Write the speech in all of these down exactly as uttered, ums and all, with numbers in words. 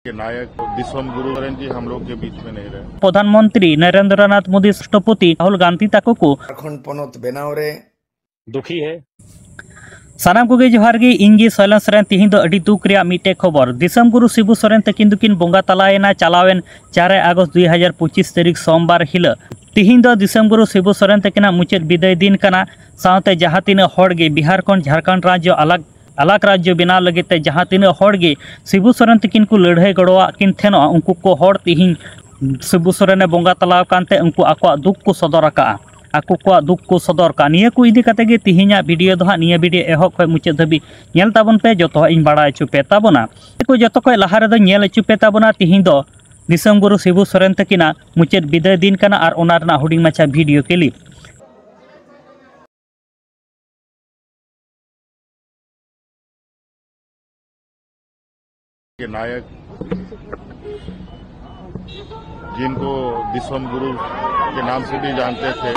के नायक दिसम गुरु सोरेन जी हम लोग के बीच में नहीं रहे। ᱯᱨᱚᱫᱷᱟᱱ ᱢᱚᱱᱛᱨᱤ ᱱᱚᱨᱮᱱᱫᱨᱚ ᱱᱟᱛᱷ ᱢᱳᱫᱤ, ᱨᱟᱥᱴᱨᱚᱯᱚᱛᱤ ᱨᱟᱦᱩᱞ ᱜᱟᱱᱫᱷᱤ ᱛᱟᱠᱚ ᱠᱚ ᱡᱷᱟᱲᱠᱷᱚᱸᱰ ᱯᱚᱱᱚᱛ ᱵᱮᱱᱟᱣ ᱨᱮ ᱫᱩᱠᱷᱤ ᱦᱮ᱾ ᱥᱟᱱᱟᱢ ᱠᱚᱜᱮ ᱡᱚᱦᱟᱨ ᱜᱮ, ᱤᱧ ᱜᱮ ᱥᱚᱭᱞᱚᱱ ᱥᱚᱨᱮᱱ᱾ ᱛᱤᱦᱤᱧ ᱫᱚ ᱟᱹᱰᱤ ᱫᱩᱠ ᱨᱮᱭᱟᱜ ᱢᱤᱫᱴᱮᱡ ᱠᱷᱚᱵᱚᱨ᱾ ᱫᱤᱥᱚᱢ ᱜᱩᱨᱩ ᱥᱤᱵᱩ ᱥᱚᱨᱮᱱ ᱛᱟᱹᱠᱤᱱ ᱫᱚᱠᱤᱱ ᱵᱚᱸᱜᱟ ᱛᱟᱞᱟᱭᱮᱱᱟ ᱪᱟᱞᱟᱣᱮᱱ ᱪᱟᱨᱮ ᱟᱜᱚᱥᱴ ᱫᱩᱭ ᱦᱟᱡᱟᱨ ᱯᱚᱸᱪᱤᱥ ᱛᱟᱹᱨᱤᱠᱷ ᱥᱳᱢᱵᱟᱨ ᱦᱤᱞᱳᱜ᱾ ᱛᱤᱦᱤᱧ ᱫᱚ ᱫᱤᱥᱚᱢ ᱜᱩᱨᱩ ᱥᱤᱵᱩ ᱥᱚᱨᱮᱱ ᱛᱟᱹᱠᱤᱱᱟᱜ ᱢᱩᱪᱟᱹᱫ ᱵᱤᱫᱟᱹᱭ ᱫᱤᱱ ᱠᱟᱱᱟ᱾ ᱥᱟᱶᱛᱮ ᱡᱟᱦᱟᱸ ᱛᱤᱱᱟᱹᱜ ᱦᱚᱲ ᱜᱮ ᱵᱤᱦᱟᱨ ᱠᱷᱚᱱ ᱡᱷᱟᱲᱠᱷᱚᱸᱰ ᱨᱟᱡᱽᱡᱚ ᱟᱞᱟᱜᱽ ᱟᱞᱟᱜᱽ ᱨᱟᱡᱽᱡᱚ ᱵᱮᱱᱟᱣ ᱞᱟᱹᱜᱤᱫ ᱛᱮ ᱡᱟᱦᱟᱸ ᱛᱤᱱᱟᱹᱜ ᱦᱚᱲ ᱜᱮ ᱥᱤᱵᱩ ᱥᱚᱨᱮᱱ ᱛᱟᱹᱠᱤᱱ ᱠᱚ ᱞᱟᱹᱲᱦᱟᱹᱭ ᱜᱚᱲᱚᱣᱟᱜ ᱠᱤᱱ ᱛᱟᱦᱮᱱᱚᱜᱼᱟ, ᱩᱱᱠᱩ ᱠᱚ ᱦᱚᱲ ᱛᱤᱦᱤᱧ ᱥᱤᱵᱩ ᱥᱚᱨᱮᱱᱮ ᱵᱚᱸᱜᱟ ᱛᱟᱞᱟᱣ ᱟᱠᱟᱱ ᱛᱮ ᱩᱱᱠᱩ ᱟᱠᱚᱣᱟᱜ ᱫᱩᱠ ᱠᱚ ᱥᱚᱫᱚᱨ ᱟᱠᱟᱫᱼᱟ᱾ ᱟᱠᱚ ᱠᱚᱣᱟᱜ ᱫᱩᱠ ᱠᱚ ᱥᱚᱫᱚᱨ ᱠᱟᱜᱼᱟ᱾ ᱱᱤᱭᱟᱹ ᱠᱚ ᱤᱫᱤ ᱠᱟᱛᱮ ᱜᱮ ᱛᱤᱦᱤᱧᱟᱜ ᱵᱷᱤᱰᱤᱭᱳ ᱫᱚ ᱦᱟᱸᱜ, ᱱᱤᱭᱟᱹ ᱵᱷᱤᱰᱤᱭᱳ ᱮᱦᱚᱵ ᱠᱷᱚᱱ ᱢᱩᱪᱟᱹᱫ ᱫᱷᱟᱹᱵᱤᱡ ᱧᱮᱞ ᱛᱟᱵᱚᱱ ᱯᱮ, ᱡᱚᱛᱚᱣᱟᱜ ᱤᱧ ᱵᱟᱲᱟᱭ ᱦᱚᱪᱚ ᱯᱮ ᱛᱟᱵᱚᱱᱟ᱾ ᱠᱚ ᱡᱚᱛᱚ ᱠᱷᱚᱱ ᱞᱟᱦᱟ ᱨᱮᱫᱚ ᱧᱮᱞ ᱦᱚᱪᱚ ᱯᱮ ᱛᱟᱵᱚᱱᱟ, ᱛᱤᱦᱤᱧ ᱫᱚ ᱫᱤᱥᱚᱢ ᱜᱩᱨᱩ ᱥᱤᱵᱩ ᱥᱚᱨᱮᱱ ᱛᱟᱹᱠᱤᱱᱟᱜ ᱢᱩᱪᱟᱹᱫ ᱵᱤᱫᱟᱹᱭ ᱫᱤᱱ ᱠᱟᱱᱟ ᱟᱨ ᱚᱱᱟ ᱨᱮᱱᱟᱜ ᱦᱩᱰᱤᱧ ᱢᱟᱪᱷᱟ ᱵᱷᱤᱰᱤᱭᱳ ᱠᱞᱤᱯ᱾ के नायक जिनको दिसम गुरु के नाम से भी जानते थे,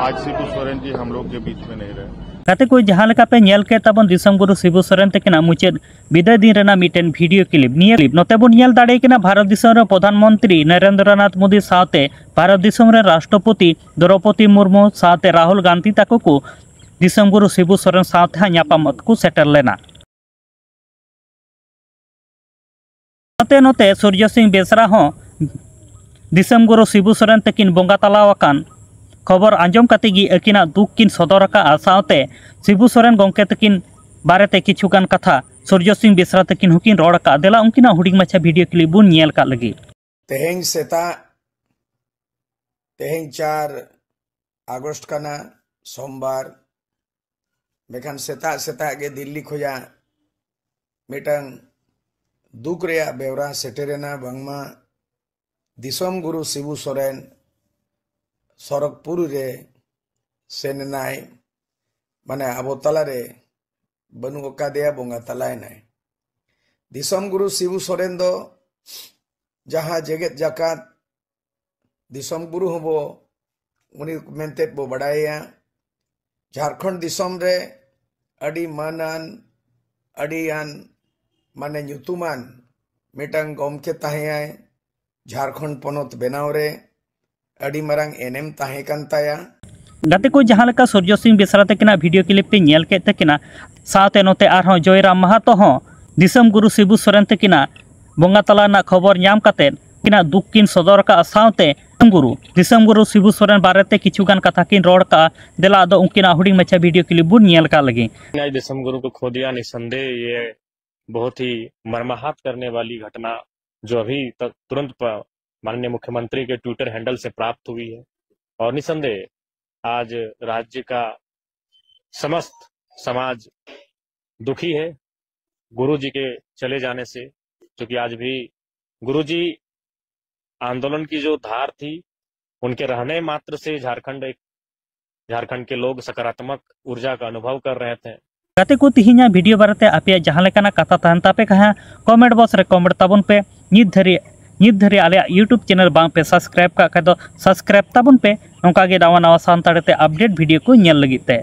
आज सिबू सोरेन जी हम लोग के बीच में नहीं रहे। ᱜᱟᱛᱮ ᱠᱚ, ᱡᱟᱦᱟᱸ ᱞᱮᱠᱟ ᱯᱮ ᱧᱮᱞ ᱠᱮᱫ ᱛᱟᱵᱚᱱ ᱫᱤᱥᱚᱢ ᱜᱩᱨᱩ ᱥᱤᱵᱩ ᱥᱚᱨᱮᱱ ᱛᱟᱹᱠᱤᱱᱟᱜ ᱢᱩᱪᱟᱹᱫ ᱵᱤᱫᱟᱹᱭ ᱫᱤᱱ ᱨᱮᱱᱟᱜ ᱢᱤᱫᱴᱮᱱ ᱵᱷᱤᱰᱤᱭᱳ ᱠᱞᱤᱯ, ᱱᱤᱭᱟᱹ ᱠᱞᱤᱯ ᱱᱚᱛᱮ ᱵᱚᱱ ᱧᱮᱞ ᱫᱟᱲᱮᱭᱟᱜ ᱠᱟᱱᱟ ᱵᱷᱟᱨᱚᱛ ᱫᱤᱥᱚᱢ ᱨᱮ ᱯᱨᱚᱫᱷᱟᱱ ᱢᱚᱱᱛᱨᱤ ᱱᱚᱨᱮᱱᱫᱨᱚ ᱱᱟᱛᱷ ᱢᱳᱫᱤ ᱥᱟᱶᱛᱮ ᱵᱷᱟᱨᱚᱛ ᱫᱤᱥᱚᱢ ᱨᱮ ᱨᱟᱥᱴᱨᱚᱯᱚᱛᱤ ᱫᱨᱚᱯᱚᱫᱤ ᱢᱩᱨᱢᱩ ᱥᱟᱶᱛᱮ ᱨᱟᱦᱩᱞ ᱜᱟᱱᱫᱷᱤ ᱛᱟᱠᱚ ᱠᱚ ᱫᱤᱥᱚᱢ ᱜᱩᱨᱩ ᱥᱤᱵᱩ ᱥᱚᱨᱮᱱ ᱥᱟᱶᱛᱮ ᱦᱟᱸᱜ ᱧᱟᱯᱟᱢᱚᱜ ᱠᱚ ᱥᱮᱴᱮᱨ ᱞᱮᱱᱟ᱾ ᱱᱚᱛᱮ ᱱᱚᱛᱮ ᱥᱩᱨᱡᱚ ᱥᱤᱝ ᱵᱮᱥᱨᱟ ᱦᱚᱸ ᱫᱤᱥᱚᱢ ᱜᱩᱨᱩ ᱥᱤᱵᱩ ᱥᱚᱨᱮᱱ ᱛᱟᱹᱠᱤᱱ ᱵᱚᱸᱜᱟ ᱛᱟᱞᱟᱣ ᱟᱠᱟᱱ ᱠᱷᱚᱵᱚᱨ ᱟᱸᱡᱚᱢ ᱠᱟᱛᱮ ᱜᱮ ᱟᱹᱠᱤᱱᱟᱜ ᱫᱩᱠ ᱠᱤᱱ ᱥᱚᱫᱚᱨ ᱟᱠᱟᱫᱼᱟ᱾ ᱥᱟᱶᱛᱮ ᱥᱤᱵᱩ ᱥᱚᱨᱮᱱ ᱜᱚᱢᱠᱮ ᱛᱟᱹᱠᱤᱱ ᱵᱟᱨᱮᱛᱮ ᱠᱤᱪᱷᱩ ᱜᱟᱱ ᱠᱟᱛᱷᱟ ᱥᱩᱨᱡᱚ ᱥᱤᱝ ᱵᱮᱥᱨᱟ ᱛᱟᱹᱠᱤᱱ ᱦᱚᱸᱠᱤᱱ ᱨᱚᱲ ᱟᱠᱟᱫᱼᱟ᱾ ᱫᱮᱞᱟ ᱩᱱᱠᱤᱱᱟᱜ ᱦᱩᱰᱤᱧ ᱢᱟᱪᱷᱟ ᱵᱷᱤᱰᱤᱭᱳ ᱠᱞᱤᱯ ᱵᱚᱱ ᱧᱮᱞ ᱠᱟᱜ ᱞᱮᱜᱮ᱾ ᱛᱮᱦᱮᱧ ᱥᱮᱛᱟᱜ, ᱛᱮᱦᱮᱧ ᱪᱟᱨ ᱟᱜᱚᱥᱴ ᱠᱟᱱᱟ, ᱥᱳᱢᱵᱟᱨ᱾ ᱢᱮᱱᱠᱷᱟᱱ ᱥᱮᱛᱟᱜ ᱥᱮᱛᱟᱜ ᱜᱮ ᱫᱤᱞᱞᱤ ᱠᱷᱚᱱᱟᱜ ᱢᱤᱫᱴᱟᱝ ᱫᱩᱠ ᱨᱮᱭᱟᱜ ᱵᱮᱣᱨᱟ ᱥᱮᱴᱮᱨᱮᱱᱟ, ᱵᱟᱝᱢᱟ ᱫᱤᱥᱚᱢ ᱜᱩᱨᱩ ᱥᱤᱵᱩ ᱥᱚᱨᱮᱱ ᱥᱚᱨᱚᱜᱽᱯᱩᱨᱤ ᱨᱮ ᱥᱮᱱ ᱮᱱᱟᱭ, ᱢᱟᱱᱮ ᱟᱵᱚ ᱛᱟᱞᱟᱨᱮ ᱵᱟᱹᱱᱩᱜ ᱟᱠᱟᱫᱮᱭᱟ, ᱵᱚᱸᱜᱟ ᱛᱟᱞᱟᱭᱮᱱᱟᱭ᱾ ᱫᱤᱥᱚᱢ ᱜᱩᱨᱩ ᱥᱤᱵᱩ ᱥᱚᱨᱮᱱ ᱫᱚ ᱡᱟᱦᱟᱸ ᱡᱮᱜᱮᱛ ᱡᱟᱠᱟᱛ ᱫᱤᱥᱚᱢ ᱜᱩᱨᱩ ᱦᱚᱸᱵᱚ, ᱩᱱᱤ ᱢᱮᱱᱛᱮ ᱵᱚ ᱵᱟᱰᱟᱭᱮᱭᱟ᱾ ᱡᱷᱟᱲᱠᱷᱚᱸᱰ ᱫᱤᱥᱚᱢ ᱨᱮ ᱟᱹᱰᱤ ᱢᱟᱹᱱᱟᱱ, ᱟᱹᱰᱤᱭᱟᱱ ᱢᱟᱱᱮ ᱧᱩᱛᱩᱢᱟᱱ ᱢᱤᱫᱴᱟᱝ ᱜᱚᱢᱠᱮ ᱛᱟᱦᱮᱸᱭᱟᱭ᱾ ᱡᱷᱟᱲᱠᱷᱚᱸᱰ ᱯᱚᱱᱚᱛ ᱵᱮᱱᱟᱣ ᱨᱮ ᱟᱹᱰᱤ ᱢᱟᱨᱟᱝ ᱮᱱᱮᱢ ᱛᱟᱦᱮᱸ ᱠᱟᱱ ᱛᱟᱭᱟ᱾ ᱜᱟᱛᱮ ᱠᱚ, ᱡᱟᱦᱟᱸ ᱞᱮᱠᱟ ᱥᱩᱨᱡᱚ ᱥᱤᱝ ᱵᱮᱥᱨᱟ ᱛᱟᱹᱠᱤᱱᱟᱜ ᱵᱷᱤᱰᱤᱭᱳ ᱠᱞᱤᱯ ᱯᱮ ᱧᱮᱞ ᱠᱮᱫ ᱛᱟᱹᱠᱤᱱᱟ, ᱥᱟᱶᱛᱮ ᱱᱚᱛᱮ ᱟᱨᱦᱚᱸ ᱡᱚᱭᱨᱟᱢ ᱢᱟᱦᱟᱛᱚ ᱦᱚᱸ ᱫᱤᱥᱚᱢ ᱜᱩᱨᱩ ᱥᱤᱵᱩ ᱥᱚᱨᱮᱱ ᱛᱟᱹᱠᱤᱱᱟᱜ ᱵᱚᱸᱜᱟ ᱛᱟᱞᱟ ᱨᱮᱱᱟᱜ ᱠᱷᱚᱵᱚᱨ ᱧᱟᱢ ᱠᱟᱛᱮᱫ ᱩᱱᱠᱤᱱᱟᱜ ᱫᱩᱠ ᱠᱤᱱ ᱥᱚᱫᱚᱨ ᱟᱠᱟᱫᱼᱟ, ᱥᱟᱶᱛᱮ ᱫᱤᱥᱚᱢ ᱜᱩᱨᱩ, ᱫᱤᱥᱚᱢ ᱜᱩᱨᱩ ᱥᱤᱵᱩ ᱥᱚᱨᱮᱱ ᱵᱟᱨᱮᱛᱮ ᱠᱤᱪᱷᱩ ᱜᱟᱱ ᱠᱟᱛᱷᱟ ᱠᱤᱱ ᱨᱚᱲ ᱠᱟᱜᱼᱟ᱾ ᱫᱮᱞᱟ ᱟᱫᱚ ᱩᱱᱠᱤᱱᱟᱜ ᱦᱩᱰᱤᱧ ᱢᱟᱪᱷᱟ ᱵᱷᱤᱰᱤᱭᱳ ᱠᱞᱤᱯ ᱵᱚᱱ ᱧᱮᱞ ᱠᱟᱜ ᱞᱮᱜᱮ᱾ आज दिसम गुरु को खो दिया, निसंदेह ये बहुत ही मर्माहत करने वाली घटना जो अभी त-, तुरंत प-, माननीय मुख्यमंत्री के ट्विटर हैंडल से प्राप्त हुई है और निसंदेह आज राज्य का समस्त समाज दुखी है गुरु जी के चले जाने से, क्योंकि आज भी गुरु जी आंदोलन की जो धार थी, उनके रहने मात्र से झारखंड एक, झारखंड के लोग सकारात्मक ऊर्जा का अनुभव कर रहे थे। ᱜᱟᱛᱮ ᱠᱚ, ᱛᱤᱦᱤᱧᱟᱜ ᱵᱷᱤᱰᱤᱭᱳ ᱵᱟᱨᱮᱛᱮ ᱟᱯᱮᱭᱟᱜ ᱡᱟᱦᱟᱸ ᱞᱮᱠᱟᱱᱟᱜ ᱠᱟᱛᱷᱟ ᱛᱟᱦᱮᱱ ᱛᱟᱯᱮ ᱠᱷᱟᱱ ᱦᱟᱸᱜ ᱠᱚᱢᱮᱱᱴ ᱵᱚᱠᱥ ᱨᱮ ᱠᱚᱢᱮᱱᱴ ᱛᱟᱵᱚᱱ ᱯᱮ᱾ ᱱᱤᱛ ᱫᱷᱟᱹᱨᱤᱡ ᱱᱤᱛ ᱫᱷᱟᱹᱨᱤᱡ ᱟᱞᱮᱭᱟᱜ ᱭᱩᱴᱩᱵᱽ ᱪᱮᱱᱮᱞ ᱵᱟᱝ ᱯᱮ ᱥᱟᱵᱥᱠᱨᱟᱭᱤᱵᱽ ᱠᱟᱜ ᱠᱷᱟᱡ ᱫᱚ ᱥᱟᱵᱥᱠᱨᱟᱭᱤᱵᱽ ᱛᱟᱵᱚᱱ ᱯᱮ, ᱱᱚᱝᱠᱟ ᱜᱮ ᱱᱟᱣᱟ ᱱᱟᱣᱟ ᱥᱟᱱᱛᱟᱲᱤ ᱛᱮ ᱟᱯᱰᱮᱴ ᱵᱷᱤᱰᱤᱭᱳ ᱠᱚ ᱧᱮᱞ ᱞᱟᱹᱜᱤᱫ ᱛᱮ᱾